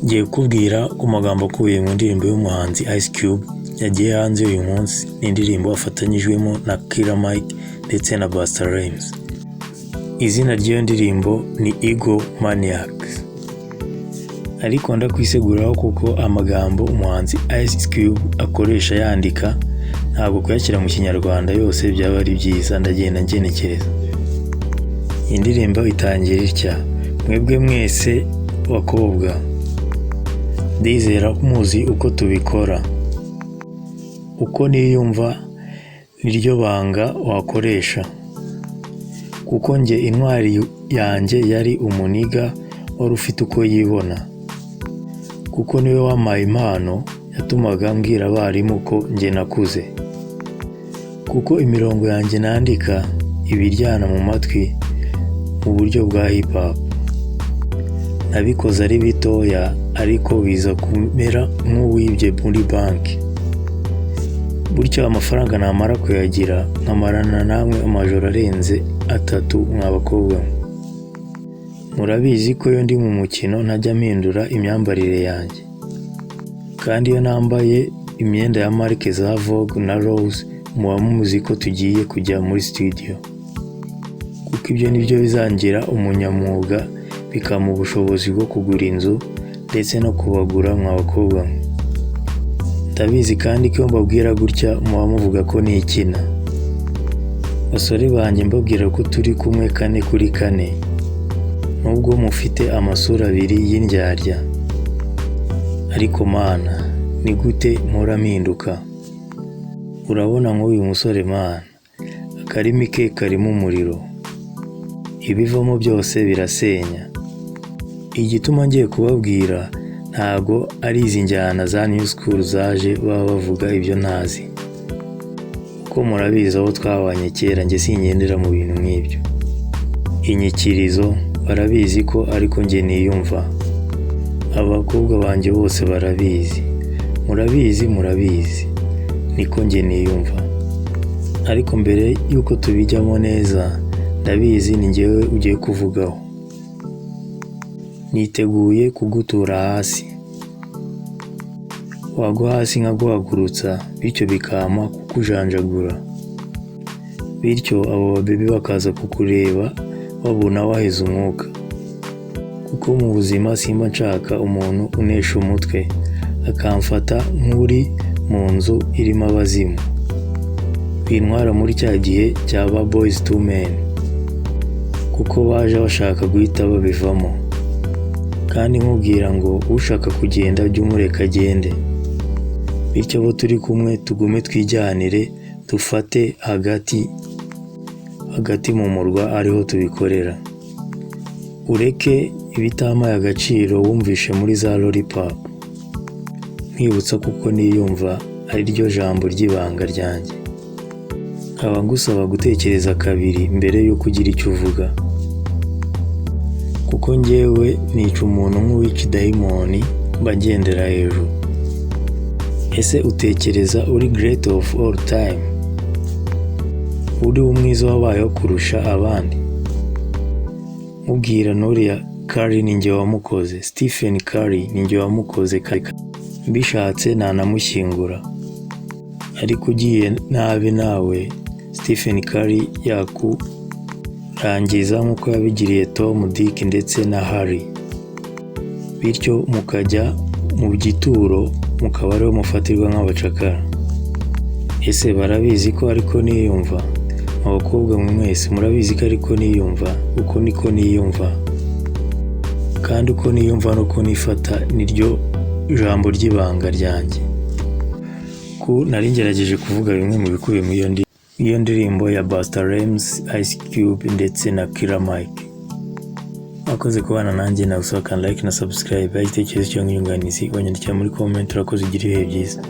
Ngiye kukubwira ku magambo akubiye mu ndirimbo y'umuhanzi Ice Cube yagiye hanze uyu munsi. Ni indirimbo afatanyijwemo na Killer Mike ndetse na Busta Rhymes. Izina ry'iyo ndirimbo ni Egomaniacs. Ariko ndakwiseguraho kuko amagambo umuhanzi Ice Cube akoresha yandika, ntabwo kuyashyira mu Kinyarwanda yose byaba ari byiza, ndagenda ngenekereza. Iyi ndirimbo itangira itya: "Mwebwe mwese bakobwa, ndizera muzi uko tubikora. Uko niyumva niryo banga wakoresha, kuko njye intwari yanjye yari umunigga wari ufite uko yibona, kuko niwe wampaye impano yatumaga mbwira abarimu ko njye nakuze, kuko imirongo yanjye nandika iba iryana mu matwi mu buryo bwa hip hop. Nabikoze ari bitoya, ariko biza kumera nk'uwibye muri banki. Bityo amafaranga namara kuyagira, nkamarana namwe amajoro arenze 3. Mwa bakobwa mwe, murabizi ko iyo ndi mu mukino ntajya mpindura imyambarire yanjye, kandi iyo nambaye imyenda ya marque za Vogue na Rose, muba muzi ko tugiye kujya muri studio, kuko ibyo nibyo bizangira umunyamwuga, bikampa ubushobozi bwo kugura inzu ndetse no kubagura. Mwa bakobwa mwe, ndabizi kandi ko iyo mbabwira gutya muba muvuga ko nikina. Basore banjye, mbabwira ko turi kumwe 4 kuri 4, nubwo mufite amasura abiri y'indyarya. Ariko mana, ni gute mpora mpinduka? Urabona nk'uyu musore mana, akarimi ke karimo umuriro, ibivamo byose birasenya. Igituma ngiye kubabwira, ntago ari izi njyana za new school zaje baba bavuga ibyo ntazi, kuko murabizi aho twabanye kera, njye singendera mu bintu nk'ibyo. Inyikirizo barabizi ko ariko njye niyumva. Abakobwa banjye bose barabizi, murabizi, murabizi, niko njye niyumva. Ariko mbere y'uko tubijyamo neza, ndabizi ni njyewe ugiye kuvugaho. Niteguye kugutura hasi, wagwa hasi nkaguhagurutsa, bityo bikampa kukujanjagura, bityo abo babebi bakaza kukureba babona waheze umwuka, kuko mu buzima simba nshaka umuntu unesha umutwe akamfata nk'uri mu nzu irimo abazimu, bintwara muri cya gihe cya ba Boyz II Men, kuko baje bashaka guhita babivamo. Kandi nkubwira ngo ushaka kugenda jya umureka agende, bityo abo turi kumwe tugume twijyanire, dufate hagati hagati mu murwa ariho tubikorera. Ureke ibitampaye agaciro wumvishe muri za lollipop. Nkwibutsa kuko niyumva ari ryo jambo ry'ibanga ryanjye, nkaba ngusaba gutekereza kabiri mbere y'uko ugira icyo uvuga, kuko njyewe nica umuntu nk'uwica dayimoni, mba ngendera hejuru. Ese utekereza uri great of all time, uri umwiza wabayeho kurusha abandi? Mubwira n'uriya Curry ni njye wamukoze, Stephen Curry ni njye wamukoze, mbishatse nanamushyingura. Ariko ugiye nabi nawe, Stephen Curry yakurangiza nk'uko yabigiriye Tom, Dick ndetse na Harry, bityo mukajya mu gituro, mukaba ariho mufatirwa nk'abacakara. Ese barabizi ko ariko niyumva? Mu bakobwa mwe mwese murabizi ko ariko niyumva. Uko niko niyumva, kandi uko niyumva nuko nifata niryo jambo ry'ibanga ryanjye." Ku nari ngerageje kuvuga bimwe mu bikubiye muri iyo ndirimbo ya Busta Rhymes, Ice Cube ndetse na Killer Mike. Wakoze kubana nanjye, nawe usaba like na subscribe. Igitekerezo cyangwa inyunganizi wanyandikira muri comment. Urakoze, ugira ibihe byiza.